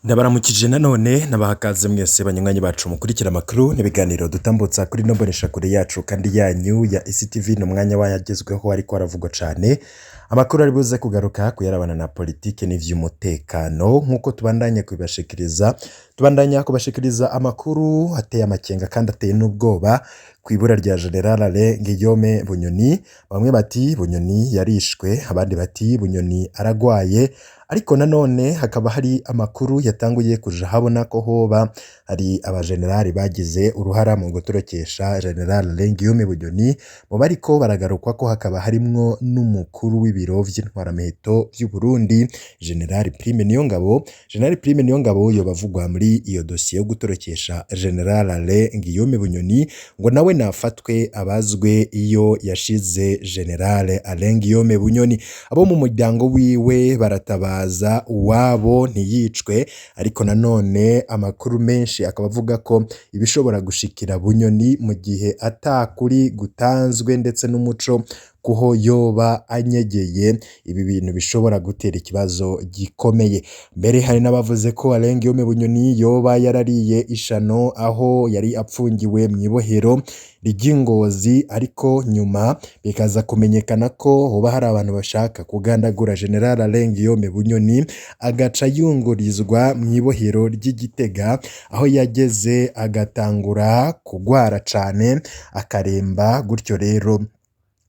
Ndabaramukije nanone nabahakaze mwese banywanyi bacu mukurikira amakuru n'ibiganiro dutambutsa kuri ino mboneshakure yacu kandi yanyu ya ECTV. Ni umwanya wayagezweho ariko aravugwa cane, amakuru ari buze kugaruka kuyarabana na politike n'ivy'umutekano. Nk'uko tubandanya kubibashikiriza, tubandanya kubashikiriza amakuru ateye amakenga kandi ateye n'ubwoba kw'ibura rya General Alain Guillaume Bunyoni. Bamwe bati Bunyoni yarishwe, abandi bati Bunyoni aragwaye, ariko nanone hakaba hari amakuru yatanguye kuja habona ko hoba hari abajenerali bagize uruhara mu gutorokesha General Alain Guillaume Bunyoni. Mu bariko baragarukwa ko hakaba harimwo n'umukuru w'ibiro vy'intwaramiheto vy'u Burundi, General Prime Niyongabo. General Prime Niyongabo yoba avugwa muri iyo dosiye yo gutorokesha General Alain Guillaume Bunyoni, ngo nawe nafatwe abazwe iyo yashize General Alain Guillaume Bunyoni. Abo mu muryango wiwe baratabaza uwabo ntiyicwe, ariko nanone amakuru menshi akaba avuga ko ibishobora gushikira Bunyoni mu gihe atakuri gutanzwe ndetse n'umuco kuho yoba anyegeye ibi bintu bishobora gutera ikibazo gikomeye. Mbere hari n'abavuze ko Alain Guillaume Bunyoni yoba yarariye ishano aho yari apfungiwe mw'ibohero ry'Ingozi, ariko nyuma bikaza kumenyekana ko hoba hari abantu bashaka kugandagura General Alain Guillaume Bunyoni, agaca yungurizwa mw'ibohero ry'i Gitega, aho yageze agatangura kugwara cane akaremba. Gutyo rero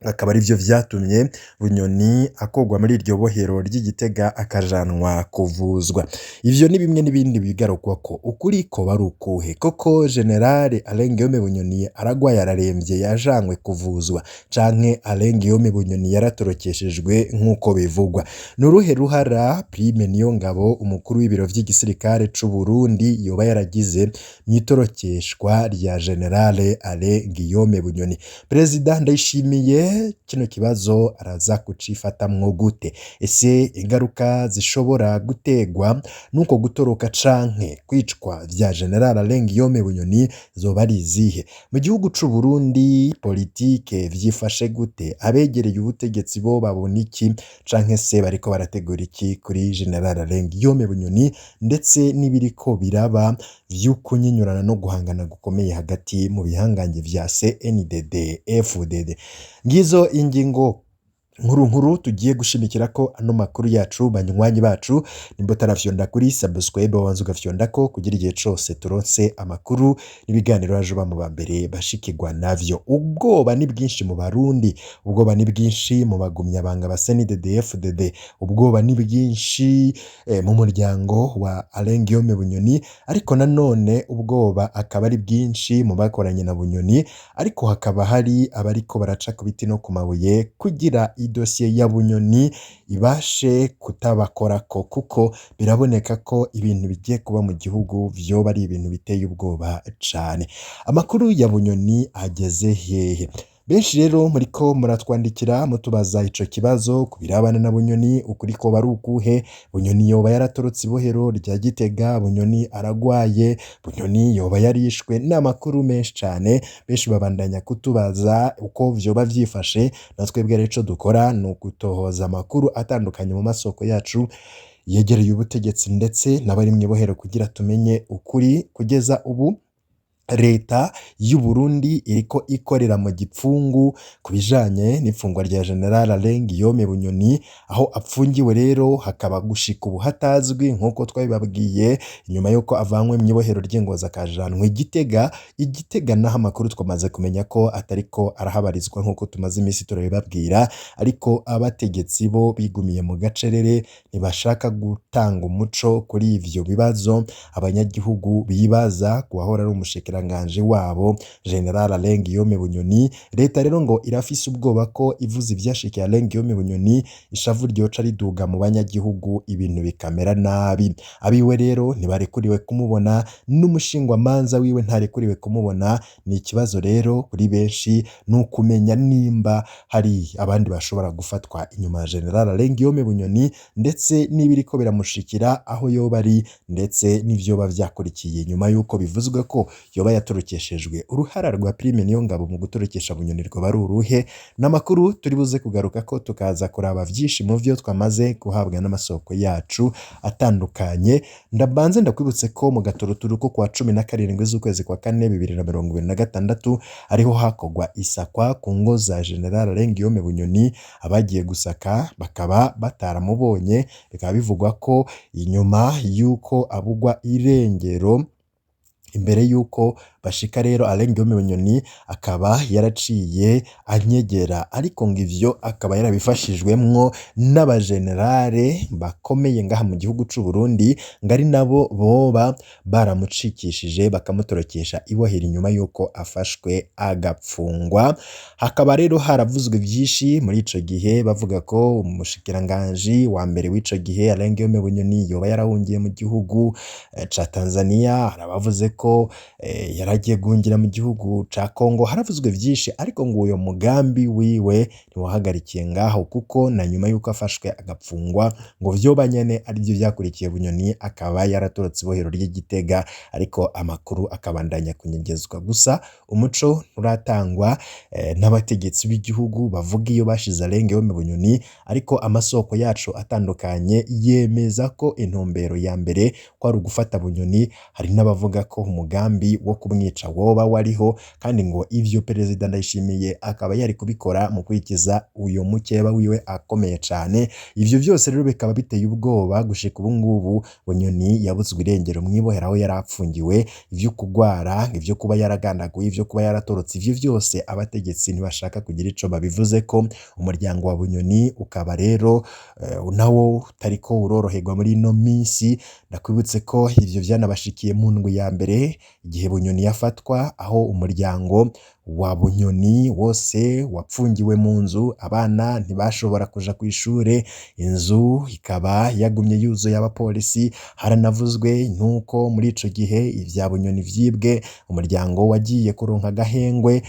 akaba arivyo vyatumye Bunyoni akurwa muri iryo bohero ry'i Gitega akajanwa kuvuzwa. Ivyo ni bimwe n'ibindi bigarukwako. Ukuri koba ari ukuhe? Koko General Alain Guillaume Bunyoni aragwaye, araremvye, yajanywe kuvuzwa, canke Alain Guillaume Bunyoni yaratorokeshejwe nk'uko bivugwa? Ni uruhe ruhara Prime Niyongabo, umukuru w'ibiro vy'igisirikare c'u Burundi, yoba yaragize mw'itorokeshwa rya General Alain Guillaume Bunyoni? Perezida Ndayishimiye kino kibazo araza kucifatamwo gute? Ese ingaruka zishobora gutegwa n'uko gutoroka canke kwicwa vya General Alain Guillaume Bunyoni zoba ari izihe? Mu gihugu c'u Burundi politike vyifashe gute? Abegereye ubutegetsi bo babona iki, canke se bariko barategura iki kuri General Alain Guillaume Bunyoni, ndetse n'ibiriko biraba vy'ukunyinyurana no guhangana gukomeye hagati mu bihangange vya CNDD FDD? Ngizo ingingo nkuru nkuru tugiye gushimikira ko ano makuru yacu. Banywanyi bacu, nimba utarafyonda kuri subscribe, wabanza ugafyondako kugira igihe cose turonse amakuru n'ibiganiro baje uba mu ba mbere bashikirwa navyo. Ubwoba ni bwinshi mu Barundi, ubwoba ni bwinshi mu bagumyabanga ba CNDD FDD, ubwoba ni bwinshi mu muryango wa Alain Guillaume Bunyoni, ariko nanone ubwoba akaba ari bwinshi mu bakoranye na Bunyoni, ariko hakaba hari abariko baraca ku biti no ku mabuye kugira idosiye ya Bunyoni ibashe kutabakorako, kuko biraboneka ko ibintu bigiye kuba mu gihugu vyoba ari ibintu biteye ubwoba cane. Amakuru ya Bunyoni ageze hehe? Benshi rero muriko muratwandikira mutubaza ico kibazo ku birabana na Bunyoni. Ukuri koba ari ukuhe? Bunyoni yoba yaratorotse ibohero rya Gitega? Bunyoni aragwaye? Bunyoni yoba yarishwe? N'amakuru menshi cane, benshi babandanya kutubaza uko vyoba vyifashe. Natwebwe rero ico dukora ni ugutohoza amakuru atandukanye mu masoko yacu yegereye ubutegetsi ndetse n'abari mw'ibohero kugira tumenye ukuri. Kugeza ubu leta y'u Burundi iriko ikorera mu gipfungu ku bijanye n'ifungwa rya General Alain Guillaume Bunyoni. Aho apfungiwe rero hakaba gushika ubu hatazwi, nk'uko twabibabwiye inyuma y'uko avanywe mw'ibohero ry'Ingozi akajanwa i Gitega. I Gitega naho amakuru twamaze kumenya ko atariko arahabarizwa nk'uko tumaze iminsi turabibabwira, ariko abategetsi bo bigumiye mu gacerere, ntibashaka gutanga umuco kuri ivyo bibazo abanyagihugu bibaza ku wahora ari umushikiranganji wabo, General Alain Guillaume Bunyoni. Leta rero ngo irafise ubwoba ko ivuze ivyashikiye Alain Guillaume Bunyoni, ishavu ryoca riduga mu banyagihugu, ibintu bikamera nabi. Abiwe rero ntibarekuriwe kumubona, n'umushingwamanza wiwe ntarekuriwe kumubona. Ni ikibazo rero kuri benshi, ni ukumenya nimba hari abandi bashobora gufatwa inyuma ya General Alain Guillaume Bunyoni, ndetse n'ibiriko biramushikira aho yoba ari, ndetse n'ivyoba vyakurikiye nyuma y'uko bivuzwe ko yoba yoba yatorokeshejwe. Uruhara rwa Prime Niyongabo mu gutorokesha Bunyoni rwoba ari uruhe? N'amakuru turi buze kugaruka ko tukaza kuraba vyinshi mu vyo twamaze guhabwa n'amasoko yacu atandukanye. Ndabanze ndakwibutse ko mu gaturuturu ko kuwa 17 z'ukwezi kwa kane 2026 ariho hakogwa isakwa ku ngo za General Alain Guillaume Bunyoni, abagiye gusaka bakaba bataramubonye, bikaba bivugwa ko inyuma y'uko abugwa irengero, imbere y'uko bashika rero Alain Guillaume Bunyoni akaba yaraciye anyegera, ariko ngo ivyo akaba yarabifashijwemwo n'abajenerale bakomeye ngaha mu gihugu c'u Burundi, ngo ari nabo boba baramucikishije bakamutorokesha ibohera inyuma y'uko afashwe agapfungwa. Hakaba rero haravuzwe vyinshi muri ico gihe, bavuga ko umushikiranganji wa mbere w'ico gihe Alain Guillaume Bunyoni yoba yarahungiye mu gihugu ca Tanzania, hari abavuze ko yaragiye guhungira mu gihugu ca Congo, haravuzwe vyinshi, ariko ngo uyo mugambi wiwe ntiwahagarikiye ngaho, kuko na nyuma y'uko afashwe agapfungwa ngo vyoba nyene arivyo vyakurikiye Bunyoni akaba yaratorotse ibohero ry'i Gitega, ariko amakuru akabandanya kunyegezwa. Gusa umuco nturatangwa n'abategetsi b'igihugu bavuga iyo bashize Alain Guillaume Bunyoni, ariko amasoko yacu atandukanye yemeza ko intumbero ya mbere ko ari ugufata Bunyoni. Hari n'abavuga ko umugambi wo kumwica woba wariho, kandi ngo ivyo Perezida Ndayishimiye akaba yari kubikora mu kwikiza uyo mukeba wiwe akomeye cane. Ivyo vyose rero bikaba biteye ubwoba. Gushika ubu ngubu Bunyoni yabuzwe irengero mw'ibohero aho yari apfungiwe, ivyo kugwara, ivyo kuba yaragandaguye, ivyo kuba yaratorotse, ivyo vyose abategetsi ntibashaka kugira ico babivuzeko. Umuryango wa Bunyoni ukaba rero nawo utariko uroroherwa muri ino minsi. Ndakwibutse ko ivyo vyanabashikiye mu ndwi ya mbere igihe Bunyoni yafatwa, aho umuryango wa Bunyoni wose wapfungiwe mu nzu, abana ntibashobora kuja kw'ishure, inzu ikaba yagumye yuzuye abapolisi. Haranavuzwe nuko muri ico gihe ivya Bunyoni vyibwe, umuryango wagiye kuronka agahengwe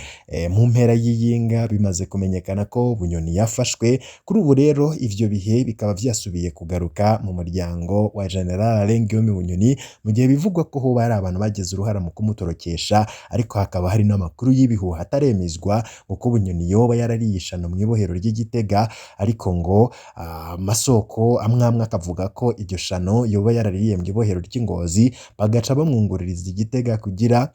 mu mpera y'iyinga bimaze kumenyekana ko Bunyoni yafashwe. Kuri ubu rero ivyo bihe bikaba vyasubiye kugaruka mu muryango wa General Alain Guillaume Bunyoni, mu gihe bivugwa ko hoba hari abantu bagize uruhara mu kumutorokesha, ariko hakaba hari n'amakuru y'ibihuha ataremezwa ngo ko Bunyoni yoba yarariye ishano mw'ibohero ry'i Gitega, ariko ngo amasoko amwe amwe akavuga ko iryo shano yoba yaraririye mw'ibohero ry'i Ngozi, bagaca bamwungururiza i Gitega kugira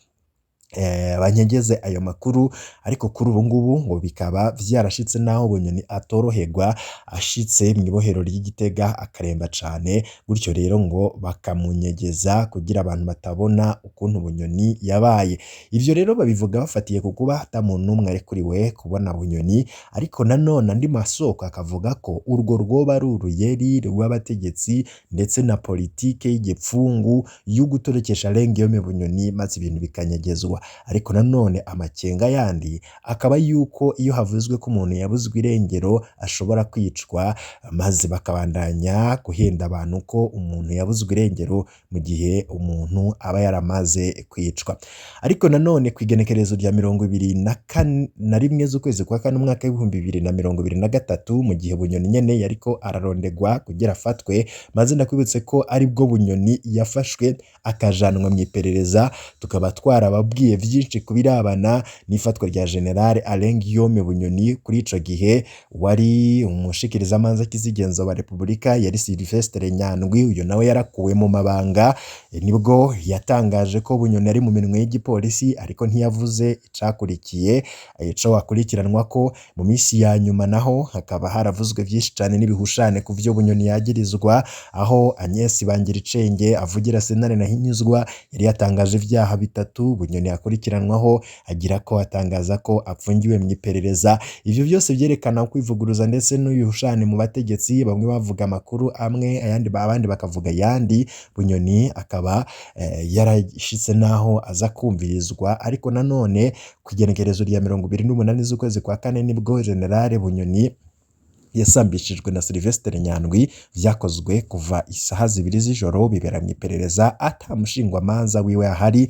banyegeze ayo makuru. Ariko kuri ubu ngubu ngo bikaba vyarashitse naho Bunyoni atoroherwa, ashitse mw'ibohero ry'i Gitega akaremba cane, gutyo rero ngo bakamunyegeza kugira abantu batabona ukuntu Bunyoni yabaye. Ivyo rero babivuga bafatiye ku kuba ata muntu n'umwe arekuriwe kubona Bunyoni, ariko nanone andi masoko akavuga ko urwo rwoba ari uruyeri rw'abategetsi ndetse na politike y'igipfungu yo gutorokesha Alain Guillaume Bunyoni, maze ibintu bikanyegezwa. Ariko nanone amakenga yandi akaba yuko iyo havuzwe ko umuntu yabuzwe irengero ashobora kwicwa, maze bakabandanya guhenda abantu ko umuntu yabuzwe irengero mu gihe umuntu aba yaramaze kwicwa. Ariko nanone kw'igenekerezo rya 21 z'ukwezi kwa kane umwaka w'2023, mu gihe Bunyoni nyene yariko ararondegwa kugira afatwe, maze ndakwibutse ko aribwo Bunyoni yafashwe akajanwa mw'iperereza, tukaba twarababwiye vyinshi ku birabana n'ifatwa rya General Alain Guillaume Bunyoni. Kuri ico gihe wari umushikirizamanza kizigenza wa Repubulika yari Sylvestre Nyandwi, uyo nawe yarakuwe mu mabanga, nibwo yatangaje ko Bunyoni ari mu minwe y'igipolisi, ariko ntiyavuze icakurikiye ico akurikiranwa ko. Mu minsi ya nyuma naho hakaba haravuzwe vyinshi cane n'ibihushane ku vyo Bunyoni yagirizwa, aho Agnes Bangiricenge avugira sentare Ntahinyuzwa yari yatangaje ivyaha bitatu Bunyoni akurikiranwaho, agira ko atangaza ko apfungiwe mw'iperereza. Ivyo vyose vyerekana kwivuguruza ndetse n'ubihushane mu bategetsi, bamwe bavuga amakuru amwe ayandi abandi bakavuga ayandi. Bunyoni akaba yarashitse naho aza kumvirizwa, ariko nanone kw'igenekerezo rya 28 z'ukwezi kwa kane nibwo General Bunyoni yasambishijwe na Sylvestre Nyandwi, vyakozwe kuva isaha 2 z'ijoro, bibera mw'iperereza ata mushingwamanza wiwe ahari.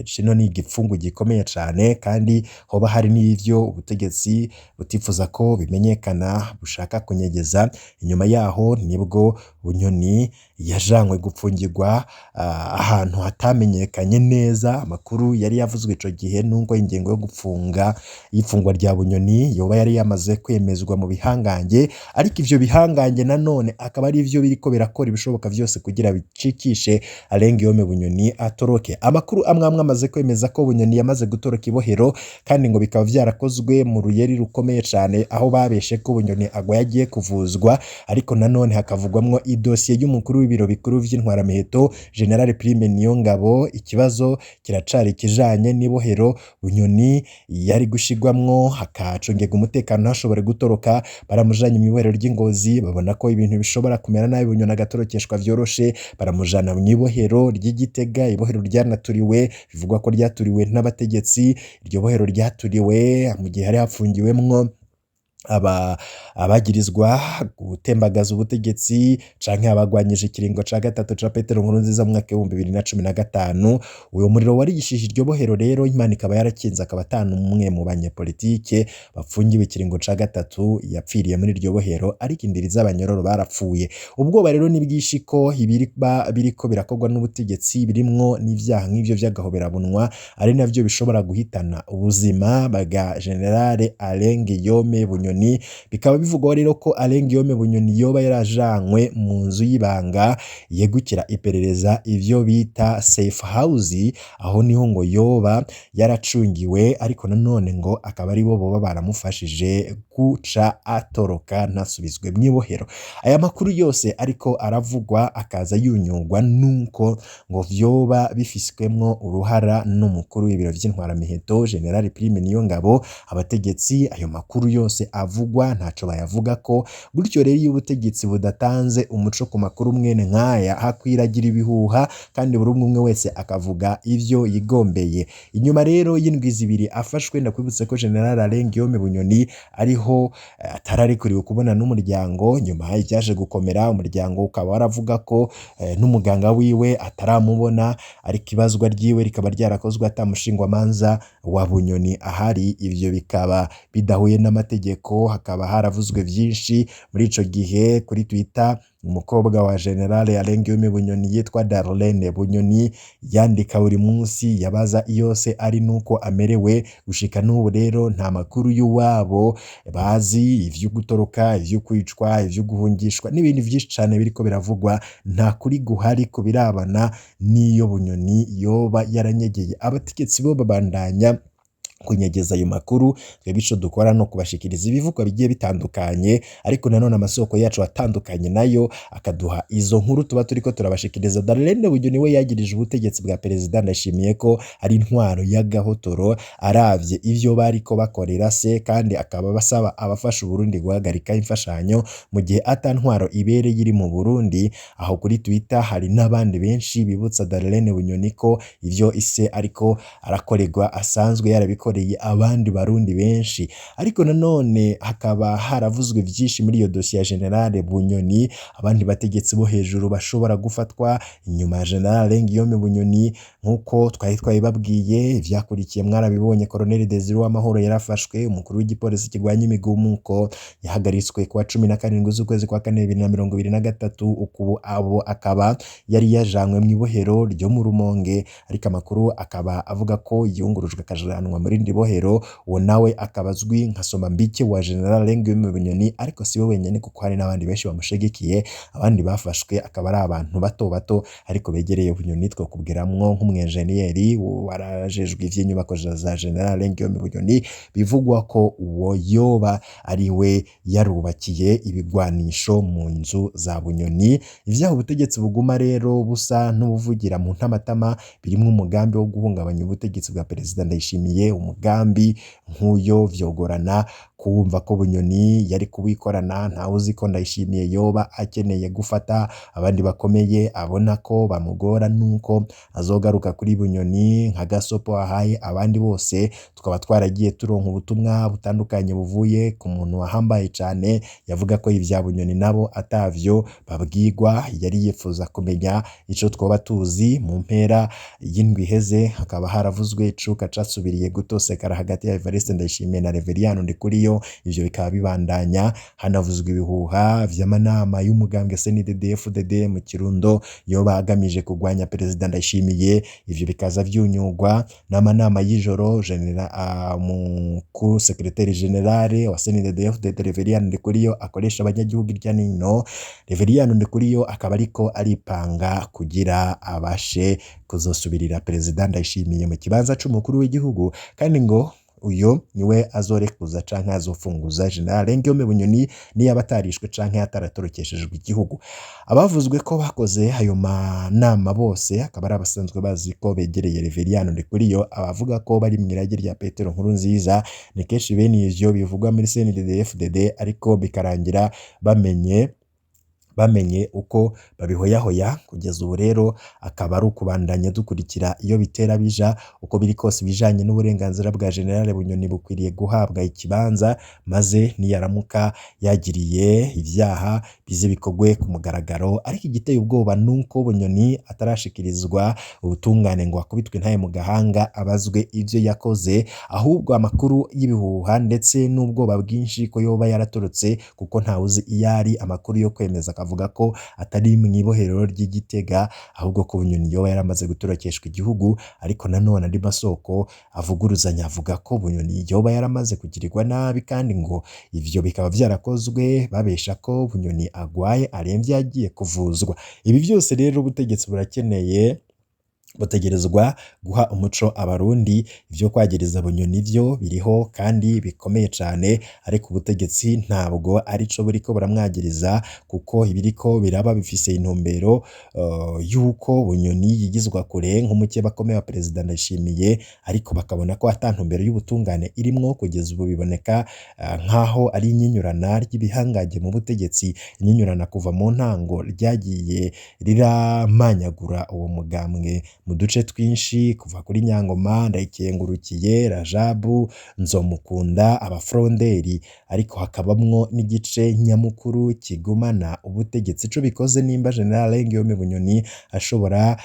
Kino ni igipfungu gikomeye cane, kandi hoba hari n'ivyo ubutegetsi butifuza ko bimenyekana bushaka kunyegeza. Inyuma yaho nibwo Bunyoni yajanywe gupfungirwa ahantu hatamenyekanye neza. Amakuru yari yavuzwe ico gihe nuko ingingo yo gupfunga y'ifungwa rya Bunyoni yoba yari yamaze kwemezwa mu bihangange, ariko ivyo bihangange nanone akaba ari ivyo biriko birakora ibishoboka vyose kugira bicikishe Alain Guillaume Bunyoni atoroke. Amakuru amwe amwe amaze kwemeza ko Bunyoni yamaze gutoroka ibohero, kandi ngo bikaba vyarakozwe mu ruyeri rukomeye cane, aho babeshe ko Bunyoni agwaye agiye kuvuzwa, ariko nanone hakavugwamwo idosiye y'umukuru w'ibiro bikuru vy'intwaramiheto General Prime Niyongabo. Ikibazo kiracari ikijanye n'ibohero Bunyoni yari gushigwamwo hakacungerwa umutekano ntashobore gutoroka. Baramujanye mw'ibohero ry'Ingozi, babona ko ibintu bishobora kumera nabi Bunyoni agatorokeshwa vyoroshe, baramujana mw'ibohero ry'Igitega, ibohero ryanaturiwe, bivugwa ko ryaturiwe n'abategetsi. Iryo bohero ryaturiwe mu gihe hari hapfungiwemwo abagirizwa gutembagaza ubutegetsi canke abagwanyije ikiringo ca gatatu ca Petero Nkurunziza mu mwaka w'2015. Uwo muriro warigishije iryo bohero rero, Imana ikaba yarakinze, akaba ata n'umwe mu banyepolitike bapfungiwe ikiringo ca gatatu yapfiriye muri iryo bohero, ariko indiri z'abanyororo barapfuye. Ubwoba rero ni bwinshi ko ibiriba biriko birakorwa n'ubutegetsi birimwo n'ivyaha nk'ivyo vy'agahoberabunwa, ari navyo bishobora guhitana ubuzima bwa General Alain Guillaume Bunyoni. Bikaba bivugwa rero ko Alain Guillaume Bunyoni yoba yarajanywe mu nzu y'ibanga yegukira iperereza, ivyo bita safe house, aho niho ngo yoba yaracungiwe, ariko nanone ngo akaba aribo boba baramufashije guca atoroka ntasubizwe mw'ibohero. Aya makuru yose ariko aravugwa akaza yunyugwa nuko ngo vyoba bifiswemwo uruhara n'umukuru w'ibiro vy'intwaramiheto General Prime Niyongabo. Abategetsi ayo makuru yose avugwa ntaco bayavugako. Gutyo rero iyo ubutegetsi budatanze umuco ku makuru mwene nk'aya, hakwiragira ibihuha kandi buri umwe wese akavuga ivyo yigombeye. Inyuma rero y'indwi zibiri afashwe, ndakwibutse ko General Alain Guillaume Bunyoni ariho atararekuriwe kubona n'umuryango. Nyuma vyaje gukomera, umuryango ukaba waravuga ko n'umuganga wiwe ataramubona, ariko ibazwa ryiwe rikaba ryarakozwe ata mushingwamanza wa Bunyoni ahari. Ivyo bikaba bidahuye n'amategeko, hakaba haravuzwe vyinshi muri ico gihe. Kuri Twitter, umukobwa wa General Alain Guillaume Bunyoni yitwa Darlene Bunyoni yandika buri munsi yabaza iyo se ari nuko amerewe. Gushika n'ubu rero nta makuru y'uwabo bazi, ivyo gutoroka, ivyo kwicwa, ivyo guhungishwa n'ibindi vyinshi cane biriko biravugwa, nta kuri guhari ku birabana n'iyo Bunyoni yoba yaranyegeye. Abategetsi bo babandanya kunyegeza ayo makuru. Twebwe ico dukora no kubashikiriza ibivugwa bigiye bitandukanye, ariko nanone amasoko yacu atandukanye nayo akaduha izo nkuru tuba turiko turabashikiriza. Darlene Bunyoni we yagirije ubutegetsi bwa Perezida Ndayishimiye ko ari intwaro y'agahotoro, aravye ivyo bariko bakorera se, kandi akaba basaba abafasha Uburundi guhagarika imfashanyo mu gihe ata ntwaro ibereye iri mu Burundi. Aho kuri Twitter hari n'abandi benshi bibutsa Darlene Bunyoni ko ivyo ise ariko arakorerwa asanzwe yarabikoreye abandi barundi benshi. Ariko nanone hakaba haravuzwe vyinshi muri iyo dosiye ya General Bunyoni, abandi bategetsi bo hejuru bashobora gufatwa inyuma ya General Alain Guillaume Bunyoni. Nk'uko twari twabibabwiye, ivyakurikiye mwarabibonye. Colonel Desire Uwamahoro yarafashwe, umukuru w'igipolisi kirwanya imigumuko, yahagaritswe kuwa 17 z'ukwezi kwa kane 2023. Uku abo akaba yari yajanywe mw'ibohero ryo mu Rumonge, ariko amakuru akaba avuga ko yungurujwe akajanwa muri rindi bohero. Uwo nawe akaba azwi nka Somambike wa General Alain Guillaume Bunyoni, ariko si we wenyene kuko hari n'abandi benshi bamushigikiye. Abandi bafashwe akaba ari abantu bato bato ariko begereye Bunyoni, twokubwiramwo nk'umwenjeniyeri warajejwe ivy'inyubako za General Alain Guillaume Bunyoni, bivugwa ko uwo yoba ari we yarubakiye ibigwanisho mu nzu za Bunyoni. Ivyaho ubutegetsi buguma rero busa n'ubuvugira mu ntamatama, birimwo umugambi wo guhungabanya ubutegetsi bwa Perezida Ndayishimiye. Umugambi nk'uyo vyogorana kuwumva ko Bunyoni yari kuwikorana. Ntawe uzi ko Ndayishimiye yoba akeneye gufata abandi bakomeye abona ko bamugora, nuko azogaruka kuri Bunyoni nka gasopo ahaye abandi bose. Tukaba twaragiye turonka ubutumwa butandukanye buvuye ku muntu wahambaye cane, yavuga ko ivya Bunyoni nabo atavyo babwirwa, yari yifuza kumenya ico twoba tuzi. Mu mpera y'indwi iheze hakaba haravuzwe icuka casubiriye gutosekara hagati ya Evariste Ndayishimiye na Reveriyano Ndikuriyo. Ndikuriyo. Ivyo bikaba bibandanya hanavuzwa ibihuha vy'amanama y'umugambwe CNDD-FDD mu Kirundo yoba agamije kugwanya Perezida Ndayishimiye. Ivyo bikaza vyunyugwa n'amanama y'ijoro mukuru secrétaire général wa CNDD-FDD Reverien Ndikuriyo akoresha abanyagihugu irya nino. Reverien Ndikuriyo akaba ariko aripanga kugira abashe kuzosubirira Perezida Ndayishimiye mu kibanza c'umukuru w'igihugu, kandi ngo uyo niwe azorekuza canke azofunguza General Guillaume Bunyoni niyaba atarishwe canke ataratorokeshejwe igihugu. Abavuzwe ko bakoze ayo manama bose akaba ari abasanzwe bazi ko begereye Reverien Ndikuriyo, abavuga ko bari mw'irage rya Petero Nkurunziza. Ni kenshi bene ivyo bivugwa muri CNDD-FDD, ariko bikarangira bamenye uko babihoyahoya. Kugeza ubu rero akaba ari ukubandanya dukurikira iyo bitera bija. Uko biri kose, ibijanye n'uburenganzira bwa General Bunyoni bukwiriye guhabwa ikibanza, maze niyaramuka yagiriye ivyaha bize bikorwe ku mugaragaro. Ariko igiteye ubwoba nuko Bunyoni atarashikirizwa ubutungane ngo akubitwe intahe mu gahanga abazwe ivyo yakoze, ahubwo amakuru y'ibihuha ndetse n'ubwoba bwinshi ko yoba yaratorotse, kuko ntawuzi iyo ari. Amakuru yo kwemeza akavuga ko atari mw'ibohero ry'i Gitega, ahubwo ko Bunyoni yoba yaramaze gutorokeshwa igihugu. Ariko nanone andi masoko avuguruzanya avuga ko Bunyoni yoba yaramaze kugirirwa nabi, kandi ngo ivyo bikaba vyarakozwe babesha ko Bunyoni agwaye aremvye yagiye kuvuzwa. Ibi vyose rero ubutegetsi burakeneye, butegerezwa guha umuco Abarundi. Ivyo kwagiriza Bunyoni vyo biriho kandi bikomeye cane, ariko ubutegetsi ntabwo arico buriko buramwagiriza, kuko ibiriko biraba bifise intumbero yuko Bunyoni yigizwa kure nk'umukeba akomeye wa Perezida Ndayishimiye, ariko bakabona ko ata ntumbero y'ubutungane irimwo. Kugeza ubu biboneka nkaho ari inyinyurana ry'ibihangange mu butegetsi, inyinyurana kuva mu ntango ryagiye riramanyagura uwo mugambwe mu duce twinshi, kuva kuri Nyangoma, Ndayikengurukiye, Rajabu, Nzomukunda, abafronderi, ariko hakabamwo n'igice nyamukuru kigumana ubutegetsi. Ico bikoze, nimba General Guillaume Bunyoni ashobora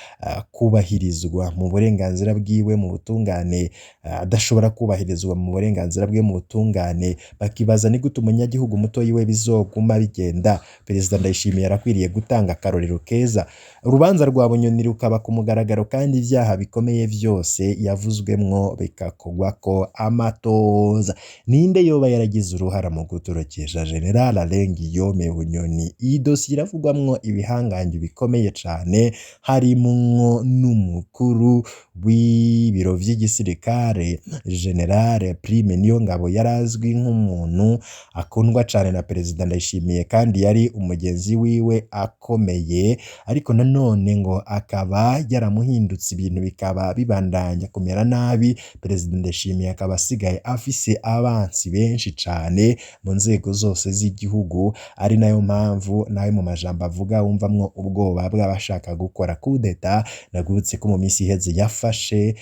kubahirizwa mu burenganzira bwiwe mu butungane, adashobora kubahirizwa mu burenganzira bwe mu butungane, bakibaza ni gute umunyagihugu mutoyi we bizoguma bigenda. Perezida Ndayishimiye arakwiriye gutanga akarorero keza, urubanza rwa Bunyoni rukaba ku mugaragaro, kandi ivyaha bikomeye vyose yavuzwemwo bikakogwako amatoza. Ninde yoba yaragize uruhara mu gutorokesha General Alain Guillaume Bunyoni? Iyi dosiye iravugwamwo ibihangange bikomeye cane, harimwo n'umukuru w'ibiro vy'igisirikare General Prime Niyongabo, yarazwi nk'umuntu akundwa cane na Perezida Ndayishimiye kandi yari umugenzi wiwe akomeye, ariko nanone ngo akaba yaramuhindutse, ibintu bikaba bibandanya kumera nabi. Perezida Ndayishimiye akaba asigaye afise abansi benshi cane mu nzego zose z'igihugu, ari nayo mpamvu nawe mu majambo avuga wumvamwo ubwoba bw'abashaka gukora kudeta. Nagutse ko mu minsi iheze yafashe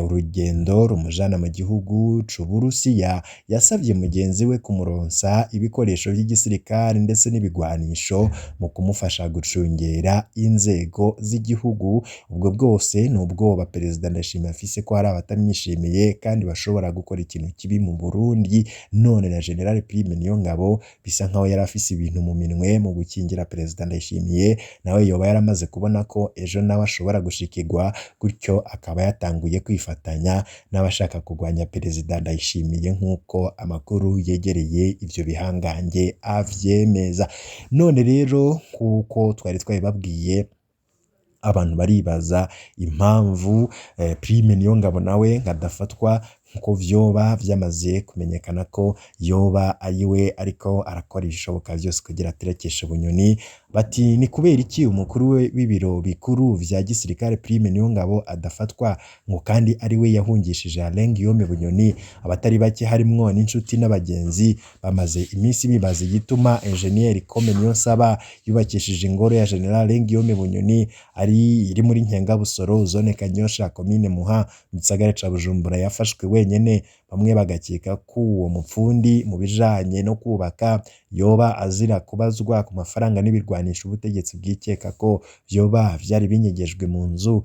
urugendo rumujana mu gihugu c'Uburusiya, yasavye mugenzi we kumuronsa ibikoresho vy'igisirikare ndetse n'ibigwanisho mu kumufasha gucungera inzego z'igihugu. Ubwo bwose ni ubwoba Perezida Ndayishimiye afise ko hari abatamwishimiye kandi bashobora gukora ikintu kibi mu Burundi. None na General Prime Niyongabo bisa nkaho yari afise ibintu mu minwe mu gukingira Perezida Ndayishimiye, nawe yoba yaramaze kubona ko ejo nawe ashobora gushikirwa, gutyo akaba yatanguye kwifatanya n'abashaka kurwanya Perezida Ndayishimiye, nk'uko amakuru yegereye ivyo bihangange avyemeza. None rero nk'uko twari twabibabwiye, abantu baribaza impamvu Prime Niyongabo nawe ngo adafatwa, nkuko vyoba vyamaze kumenyekana ko yoba ariwe ariko arakora ibishoboka vyose kugira aterekeshe Bunyoni. Bati ni kubera iki umukuru w'ibiro bikuru vya gisirikare Prime Niyongabo adafatwa, ngo kandi ariwe yahungishije Alain Guillaume Bunyoni? Abatari bake harimwo n'inshuti n'abagenzi bamaze iminsi bibaza igituma Engineer Come Niyonsaba yubakishije ingoro ya General Alain Guillaume Bunyoni ari iri muri Nkengabusoro, zone Kanyosha, komine Muha, mu gisagara ca Bujumbura, yafashwe wenyene. Bamwe bagakeka ko uwo mupfundi mu bijanye no kubaka yoba azira kubazwa ku mafaranga n'ibirwanisho ubutegetsi bwikeka ko vyoba vyari binyegejwe mu nzu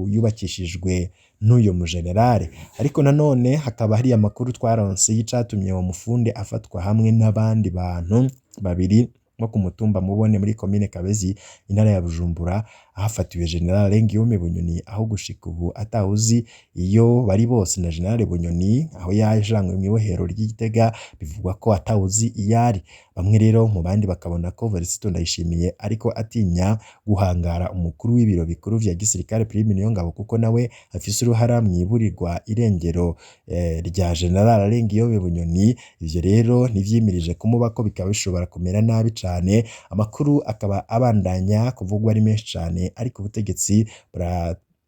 yubakishijwe n'uyo mujenerale. Ariko nanone hakaba hari amakuru twaronse y'icatumye uwo mufundi afatwa hamwe n'abandi bantu babiri bo ku mutumba Mubone muri komine Kabezi, intara ya Bujumbura, ahafatiwe General Guillaume Bunyoni, aho gushika ubu atawuzi iyo bari bose, na General Bunyoni aho yajanywe mw'ibohero ry'i Gitega bivugwa ko atawuzi iyo ari. Bamwe rero mu bandi bakabona ko Varisito Ndayishimiye ariko atinya guhangara umukuru w'ibiro bikuru vya gisirikare Prime Niyongabo, kuko nawe afise uruhara mw'iburirwa irengero rya General Guillaume Bunyoni. Ivyo rero ntivyimirije kumubako, bikaba bishobora kumera nabi cane. Amakuru akaba abandanya kuvugwa ari menshi cane, ariko ubutegetsi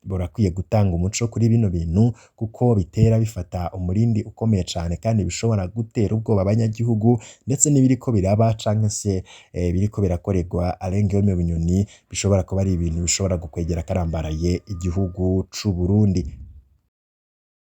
burakwiye gutanga umuco kuri bino bintu, kuko bitera bifata umurindi ukomeye cane kandi bishobora gutera ubwoba abanyagihugu, ndetse n'ibiriko biraba canke se biriko birakorerwa Alain Guillaume Bunyoni bishobora kuba ari ibintu bishobora gukwegera karambaraye igihugu c'u Burundi.